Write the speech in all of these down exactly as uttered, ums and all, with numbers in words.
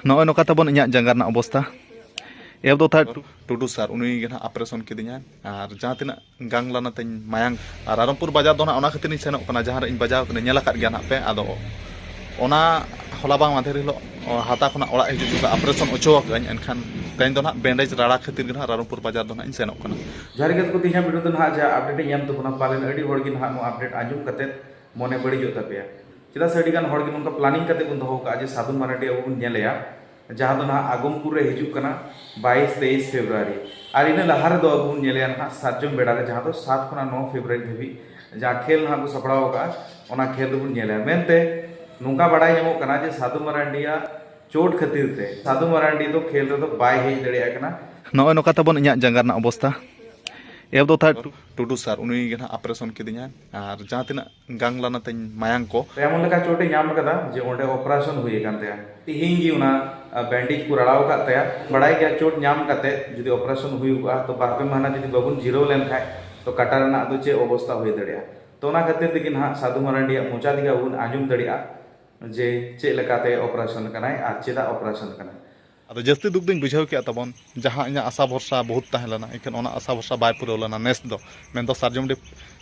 ᱱᱚᱜᱼᱚᱭ ᱱᱚᱝᱠᱟ ᱛᱟᱵᱚᱱ ᱤᱧᱟᱹᱜ ᱡᱟᱸᱜᱟ ᱨᱮᱱᱟᱜ ᱚᱵᱚᱥᱛᱟ᱾ ᱮᱦᱚᱵ ᱫᱚ ᱛᱟᱦᱮᱸ ᱴᱩᱰᱩ ᱥᱟᱨ, ᱩᱱᱤ ᱜᱮ ᱱᱟᱦᱟᱜ ᱚᱯᱟᱨᱮᱥᱚᱱ ᱠᱤᱫᱤᱧᱟᱭ᱾ ᱟᱨ ᱡᱟᱦᱟᱸ ᱛᱤᱱᱟᱹᱜ ᱜᱟᱝᱞᱟᱱᱟ ᱛᱤᱧ ᱢᱟᱭᱟᱝ, ᱟᱨ ᱨᱟᱭᱨᱚᱝᱯᱩᱨ ᱵᱟᱡᱟᱨ ᱫᱚ ᱱᱟᱦᱟᱜ ᱚᱱᱟ ᱠᱷᱟᱹᱛᱤᱨ ᱤᱧ ᱥᱮᱱᱚᱜ ᱠᱟᱱᱟ, ᱡᱟᱦᱟᱸ ᱨᱮ ᱤᱧ ᱵᱟᱡᱟᱣ ᱠᱟᱹᱱᱟᱹᱧ, ᱧᱮᱞ ᱟᱠᱟᱫ ᱜᱮᱭᱟ ᱱᱟᱦᱟᱜ ᱯᱮ᱾ ᱟᱫᱚ ᱚᱱᱟ ᱦᱚᱞᱟ ᱵᱟᱝ ᱢᱟᱫᱷᱮᱨ ᱦᱤᱞᱳᱜ ᱦᱟᱛᱟ ᱠᱷᱚᱱᱟᱜ ᱚᱲᱟᱜ ᱦᱤᱡᱩᱜ ᱡᱚᱠᱷᱚᱱ ᱚᱯᱟᱨᱮᱥᱚᱱ ᱚᱪᱚ ᱟᱠᱟᱫᱟᱹᱧ, ᱮᱱᱠᱷᱟᱱ ᱛᱮᱦᱮᱧ ᱫᱚ ᱱᱟᱦᱟᱜ ᱵᱮᱱᱰᱮᱡᱽ ᱨᱟᱲᱟ ᱠᱷᱟᱹᱛᱤᱨ ᱜᱮ ᱱᱟᱦᱟᱜ ᱨᱟᱭᱨᱚᱝᱯᱩᱨ ᱵᱟᱡᱟᱨ ᱫᱚ ᱱᱟᱦᱟᱜ ᱤᱧ ᱥᱮᱱᱚᱜ ᱠᱟᱱᱟ᱾ ᱡᱚᱦᱟᱨ ᱜᱮ ᱜᱟᱛᱮ ᱠᱚ, ᱛᱮᱦᱮᱧᱟᱜ ᱵᱷᱤᱰᱤᱭᱳ ᱫᱚ ᱱᱟᱦᱟᱜ ᱡᱟᱦᱟᱸ ᱟᱯᱰᱮᱴ ᱤᱧ ᱮᱢ ᱛᱟᱵᱚᱱᱟ, ᱯᱟᱞᱮᱱ ᱟᱹᱰᱤ ᱦᱚᱲ ᱜᱮ ᱱᱟᱦᱟᱜ ᱱᱚᱣᱟ ᱟᱯᱰᱮᱴ ᱟᱸᱡᱚᱢ ᱠᱟᱛᱮ ᱢᱚᱱᱮ ᱵᱟᱹᱲᱤᱡᱚᱜ ᱛᱟᱯᱮᱭᱟ᱾ ᱪᱮᱫᱟᱜ ᱥᱮ ᱟᱹᱰᱤ ᱜᱟᱱ ᱦᱚᱲ ᱜᱮ ᱱᱚᱝᱠᱟ ᱯᱞᱟᱱᱤᱝ ᱠᱟᱛᱮ ᱵᱚᱱ ᱫᱚᱦᱚ ᱠᱟᱜᱼᱟ ᱡᱮ ᱥᱟᱫᱷᱩ ᱢᱟᱨᱟᱱᱰᱤ ᱟᱵᱚ ᱵᱚᱱ ᱧᱮᱞᱮᱭᱟ, ᱡᱟᱦᱟᱸ ᱫᱚ ᱱᱟᱦᱟᱜ ᱟᱜᱚᱢᱯᱩᱨ ᱨᱮ ᱦᱤᱡᱩᱜ ᱠᱟᱱᱟ ᱵᱟᱭᱤᱥ ᱛᱮᱭᱤᱥ ᱯᱷᱮᱵᱽᱨᱩᱣᱟᱨᱤ᱾ ᱟᱨ ᱤᱱᱟᱹ ᱞᱟᱦᱟ ᱨᱮᱫᱚ ᱟᱵᱚ ᱵᱚᱱ ᱧᱮᱞᱮᱭᱟ ᱱᱟᱦᱟᱜ ᱥᱟᱨᱡᱚᱢ ᱵᱮᱲᱟ ᱨᱮ, ᱡᱟᱦᱟᱸ ᱫᱚ ᱥᱟᱛ ᱠᱷᱚᱱᱟᱜ ᱱᱚ ᱯᱷᱮᱵᱽᱨᱩᱣᱟᱨᱤ ᱫᱷᱟᱹᱵᱤᱡ ᱡᱟᱦᱟᱸ ᱠᱷᱮᱞ ᱱᱟᱦᱟᱜ ᱠᱚ ᱥᱟᱯᱲᱟᱣ ᱟᱠᱟᱫᱼᱟ, ᱚᱱᱟ ᱠᱷᱮᱞ ᱫᱚᱵᱚᱱ ᱧᱮᱞᱮᱭᱟ ᱢᱮᱱᱛᱮ᱾ ᱱᱚᱝᱠᱟ ᱵᱟᱲᱟᱭ ᱧᱟᱢᱚᱜ ᱠᱟᱱᱟ ᱡᱮ ᱥᱟᱫᱷᱩ ᱢᱟᱨᱟᱱᱰᱤᱭᱟᱜ ᱪᱳᱴ ᱠᱷᱟᱹᱛᱤᱨ ᱛᱮ ᱥᱟᱫᱷᱩ ᱢᱟᱨᱟᱱᱰᱤ ᱫᱚ ᱠᱷᱮᱞ ᱨᱮᱫᱚ ᱵᱟᱭ ᱦᱮᱡ ᱫᱟᱲᱮᱭᱟᱜ ᱠᱟᱱᱟ᱾ ᱱᱚᱜᱼᱚᱭ ᱱᱚᱝᱠᱟ ᱛᱟᱵᱚᱱ ᱤᱧᱟᱹᱜ ᱡᱟᱸᱜᱟ ᱨᱮᱱᱟᱜ ᱚᱵᱚᱥᱛᱟ᱾ ᱮᱦᱚᱵ ᱫᱚ ᱛᱟᱦᱮᱸ ᱴᱩᱰᱩ ᱥᱟᱨ, ᱩᱱᱤ ᱜᱮ ᱱᱟᱦᱟᱜ ᱚᱯᱟᱨᱮᱥᱚᱱ ᱠᱤᱫᱤᱧᱟᱭ᱾ ᱟᱨ ᱡᱟᱦᱟᱸ ᱛᱤᱱᱟᱹᱜ ᱜᱟᱝᱞᱟᱱᱟ ᱛᱤᱧ ᱢᱟᱭᱟᱝ ᱠᱚ᱾ ᱮᱢᱚᱱ ᱞᱮᱠᱟ ᱪᱳᱴ ᱮ ᱧᱟᱢ ᱠᱟᱫᱟ ᱡᱮ ᱚᱸᱰᱮ ᱚᱯᱟᱨᱮᱥᱚᱱ ᱦᱩᱭ ᱟᱠᱟᱱ ᱛᱟᱭᱟ᱾ ᱛᱤᱦᱤᱧ ᱜᱮ ᱚᱱᱟ, ᱟ, ᱵᱮᱱᱰᱮᱡᱽ ᱠᱚ ᱨᱟᱲᱟᱣ ᱟᱠᱟᱫ ᱛᱟᱭᱟ᱾ ᱵᱟᱲᱟᱭ ᱜᱮᱭᱟ, ᱪᱳᱴ ᱧᱟᱢ ᱠᱟᱛᱮ ᱡᱩᱫᱤ ᱚᱯᱟᱨᱮᱥᱚᱱ ᱦᱩᱭᱩᱜᱼᱟ, ᱛᱚ ᱵᱟᱨ ᱯᱮ ᱢᱟᱦᱱᱟ ᱡᱩᱫᱤ ᱵᱟᱵᱚᱱ ᱡᱤᱨᱟᱹᱣ ᱞᱮᱱᱠᱷᱟᱡ, ᱛᱚ ᱠᱟᱴᱟ ᱨᱮᱱᱟᱜ ᱫᱚ ᱪᱮᱫ ᱚᱵᱚᱥᱛᱟ ᱦᱩᱭ ᱫᱟᱲᱮᱭᱟᱜᱼᱟ᱾ ᱛᱚ ᱚᱱᱟ ᱠᱷᱟᱹᱛᱤᱨ ᱛᱮᱜᱮ ᱱᱟᱦᱟᱜ ᱥᱟᱫᱷᱩ ᱢᱟᱨᱟᱱᱰᱤᱭᱟᱜ ᱢᱚᱪᱟ ᱛᱮᱜᱮ ᱟᱵᱚ ᱵᱚᱱ ᱟᱸᱡᱚᱢ ᱫᱟᱲᱮᱭᱟᱜᱼᱟ ᱡᱮ ᱪᱮᱫ ᱞᱮᱠᱟᱛᱮ ᱚᱯᱟᱨᱮᱥᱚᱱ ᱠᱟᱱᱟᱭ ᱟᱨ ᱪᱮᱫᱟᱜ ᱚᱯᱟᱨᱮᱥᱚᱱ ᱠᱟᱱᱟᱭ᱾ ᱟᱫᱚ ᱡᱟᱹᱥᱛᱤ ᱫᱩᱠ ᱫᱚᱧ ᱵᱩᱡᱷᱟᱹᱣ ᱠᱮᱜᱼᱟ ᱛᱟᱵᱚᱱ, ᱡᱟᱦᱟᱸ ᱤᱧᱟᱹᱜ ᱟᱥᱟ ᱵᱷᱚᱨᱥᱟ ᱵᱚᱦᱩᱛ ᱛᱟᱦᱮᱸ ᱞᱮᱱᱟ, ᱮᱱᱠᱷᱟᱱ ᱚᱱᱟ ᱟᱥᱟ ᱵᱷᱚᱨᱥᱟ ᱵᱟᱭ ᱯᱩᱨᱟᱹᱣ ᱞᱮᱱᱟ ᱱᱮᱥ ᱫᱚ᱾ ᱢᱮᱱᱫᱚ ᱥᱟᱨᱡᱚᱢᱰᱤ,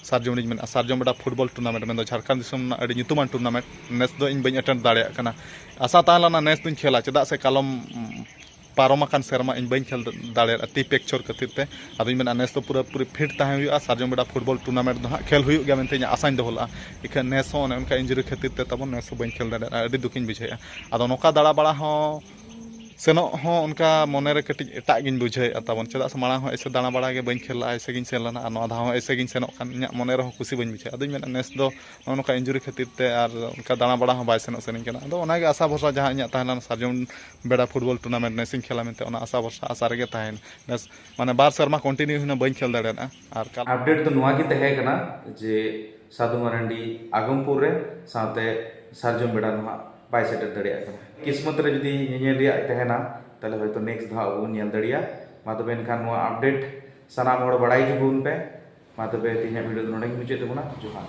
ᱥᱟᱨᱡᱚᱢᱰᱤᱧ ᱢᱮᱱᱟ, ᱥᱟᱨᱡᱚᱢ ᱵᱮᱰᱟ ᱯᱷᱩᱴᱵᱚᱞ ᱴᱩᱨᱱᱟᱢᱮᱱᱴ, ᱢᱮᱱᱫᱚ ᱡᱷᱟᱲᱠᱷᱚᱸᱰ ᱫᱤᱥᱚᱢ ᱨᱮᱱᱟᱜ ᱟᱹᱰᱤ ᱧᱩᱛᱩᱢᱟᱱ ᱴᱩᱨᱱᱟᱢᱮᱱᱴ, ᱱᱮᱥ ᱫᱚ ᱤᱧ ᱵᱟᱹᱧ ᱮᱴᱮᱱᱰ ᱫᱟᱲᱮᱭᱟᱜ ᱠᱟᱱᱟ᱾ ᱟᱥᱟ ᱛᱟᱦᱮᱸ ᱞᱮᱱᱟ ᱱᱮᱥ ᱫᱚᱧ ᱠᱷᱮᱞᱟ, ᱪᱮᱫᱟᱜ ᱥᱮ ᱠᱟᱞᱚᱢ, ᱩᱢ, ᱯᱟᱨᱚᱢ ᱟᱠᱟᱱ ᱥᱮᱨᱢᱟ ᱤᱧ ᱵᱟᱹᱧ ᱠᱷᱮᱞ ᱫᱟᱲᱮᱭᱟᱫᱟ ᱛᱤ ᱯᱮᱠᱪᱚᱨ ᱠᱷᱟᱹᱛᱤᱨ ᱛᱮ᱾ ᱟᱫᱚᱧ ᱢᱮᱱᱟ ᱱᱮᱥ ᱫᱚ ᱯᱩᱨᱟᱹ ᱯᱩᱨᱤ ᱯᱷᱤᱴ ᱛᱟᱦᱮᱸ ᱦᱩᱭᱩᱜᱼᱟ, ᱥᱟᱨᱡᱚᱢ ᱵᱮᱰᱟ ᱯᱷᱩᱴᱵᱚᱞ ᱴᱩᱨᱱᱟᱢᱮᱱᱴ ᱫᱚ ᱦᱟᱸᱜ ᱠᱷᱮᱞ ᱦᱩᱭᱩᱜ ᱜᱮᱭᱟ ᱢᱮᱱᱛᱮ ᱤᱧᱟᱹᱜ ᱟᱥᱟᱧ ᱫᱚᱦᱚ ᱞᱮᱫᱼᱟ᱾ ᱤᱠᱷᱟᱹᱱ ᱱᱮᱥ ᱦᱚᱸ ᱚᱱᱮ ᱚᱱᱠᱟ ᱤᱱᱡᱩᱨᱤ ᱠᱷᱟᱹᱛᱤᱨ ᱛᱮ ᱛᱟᱵᱚᱱ ᱱᱮᱥ ᱦᱚᱸ ᱵᱟᱹᱧ ᱠᱷᱮᱞ ᱫᱟᱲᱮᱭᱟᱫᱼᱟ, ᱟᱹᱰᱤ ᱫᱩᱠᱤᱧ ᱵᱩᱡᱷᱟᱹᱣᱮᱫᱼᱟ᱾ ᱟᱫᱚ ᱱᱚᱝᱠᱟ ᱫᱟᱬᱟ ᱵᱟᱲᱟ ᱦᱚᱸ, ᱥᱮᱱᱚᱜ ᱦᱚᱸ ᱚᱱᱠᱟ ᱢᱚᱱᱮᱨᱮ ᱠᱟᱹᱴᱤᱡ ᱮᱴᱟᱜ ᱜᱤᱧ ᱵᱩᱡᱷᱟᱹᱣᱮᱫᱼᱟ ᱛᱟᱵᱚᱱ, ᱪᱮᱫᱟᱜ ᱥᱮ ᱢᱟᱲᱟᱝ ᱦᱚᱸ ᱮᱭᱥᱮ ᱫᱟᱬᱟ ᱵᱟᱲᱟ ᱜᱮ ᱵᱟᱹᱧ ᱠᱷᱮᱞ ᱞᱮᱫᱼᱟ, ᱮᱭᱥᱮ ᱜᱤᱧ ᱥᱮᱱ ᱞᱮᱱᱟ, ᱟᱨ ᱱᱚᱣᱟ ᱫᱷᱟᱣ ᱦᱚᱸ ᱮᱭᱥᱮ ᱜᱤᱧ ᱥᱮᱱᱚᱜ ᱠᱟᱱ, ᱤᱧᱟᱹᱜ ᱢᱚᱱᱮ ᱨᱮᱦᱚᱸ ᱠᱩᱥᱤ ᱵᱟᱹᱧ ᱵᱩᱡᱷᱟᱹᱣᱟ᱾ ᱟᱫᱚᱧ ᱢᱮᱱᱟ ᱱᱮᱥ ᱫᱚ ᱱᱚᱜᱼᱚ ᱱᱚᱝᱠᱟ ᱤᱱᱡᱩᱨᱤ ᱠᱷᱟᱹᱛᱤᱨ ᱛᱮ ᱟᱨ ᱚᱱᱠᱟ ᱫᱟᱬᱟ ᱵᱟᱲᱟ ᱦᱚᱸ ᱵᱟᱭ ᱥᱮᱱᱚᱜ ᱥᱟᱱᱟᱧ ᱠᱟᱱᱟ᱾ ᱟᱫᱚ ᱚᱱᱟᱜᱮ ᱟᱥᱟ ᱵᱷᱚᱨᱥᱟ ᱡᱟᱦᱟᱸ ᱤᱧᱟᱹᱜ ᱛᱟᱦᱮᱸ ᱞᱮᱱᱟ, ᱥᱟᱨᱡᱚᱢ ᱵᱮᱲᱟ ᱯᱷᱩᱴᱵᱚᱞ ᱴᱩᱨᱱᱟᱢᱮᱱᱴ ᱱᱮᱥᱤᱧ ᱠᱷᱮᱞᱟ ᱢᱮᱱᱛᱮ, ᱚᱱᱟ ᱟᱥᱟ ᱵᱷᱚᱨᱥᱟ ᱟᱥᱟ ᱨᱮᱜᱮ ᱛᱟᱦᱮᱸᱭᱮᱱᱟ᱾ ᱱᱮᱥ ᱢᱟᱱᱮ ᱵᱟᱨ ᱥᱮᱨᱢᱟ ᱠᱚᱱᱴᱤᱱᱤᱭᱩ ᱦᱩᱭᱱᱟ ᱵᱟᱹᱧ ᱠᱷᱮᱞ ᱫᱟᱲᱮᱭᱟᱫᱼᱟ᱾ ᱟᱨ ᱠᱟᱞ- ᱟᱯᱰᱮᱴ ᱫᱚ ᱱᱚᱣᱟ ᱜᱮ ᱛᱟᱦᱮᱸ ᱠᱟᱱᱟ ᱡᱮ ᱥᱟᱫᱷᱩ ᱢᱟᱨᱟᱱᱰᱤ ᱟᱜᱚᱢᱯᱩᱨ ᱨᱮ ᱥᱟᱶᱛᱮ ᱥᱟᱨᱡᱚᱢ ᱵᱮᱲᱟ ᱱᱟᱦᱟᱜ ᱵᱟᱭ ᱥᱮᱴᱮᱨ ᱫᱟᱲᱮᱭᱟᱜ ᱠᱟᱱᱟ᱾ ᱠᱤᱥᱢᱚᱛ ᱨᱮ ᱡᱩᱫᱤ ᱧᱮᱧᱮᱞ ᱨᱮᱭᱟᱜ ᱛᱟᱦᱮᱱᱟ, ᱛᱟᱦᱞᱮ ᱦᱚᱭᱛᱳ ᱱᱮᱠᱥᱴ ᱫᱷᱟᱣ ᱟᱵᱚ ᱵᱚᱱ ᱧᱮᱞ ᱫᱟᱲᱮᱭᱟᱜᱼᱟ᱾ ᱢᱟ ᱛᱚᱵᱮ ᱮᱱᱠᱷᱟᱱ ᱱᱚᱣᱟ ᱟᱯᱰᱮᱴ ᱥᱟᱱᱟᱢ ᱦᱚᱲ ᱵᱟᱲᱟᱭ ᱦᱚᱪᱚ ᱵᱚᱱ ᱯᱮ᱾ ᱢᱟ ᱛᱚᱵᱮ ᱛᱮᱦᱮᱧᱟᱜ ᱵᱷᱤᱰᱤᱭᱳ ᱫᱚ ᱱᱚᱰᱮ ᱜᱮ ᱢᱩᱪᱟᱹᱫ ᱛᱟᱵᱚᱱᱟ᱾ ᱡᱚᱦᱟᱨ᱾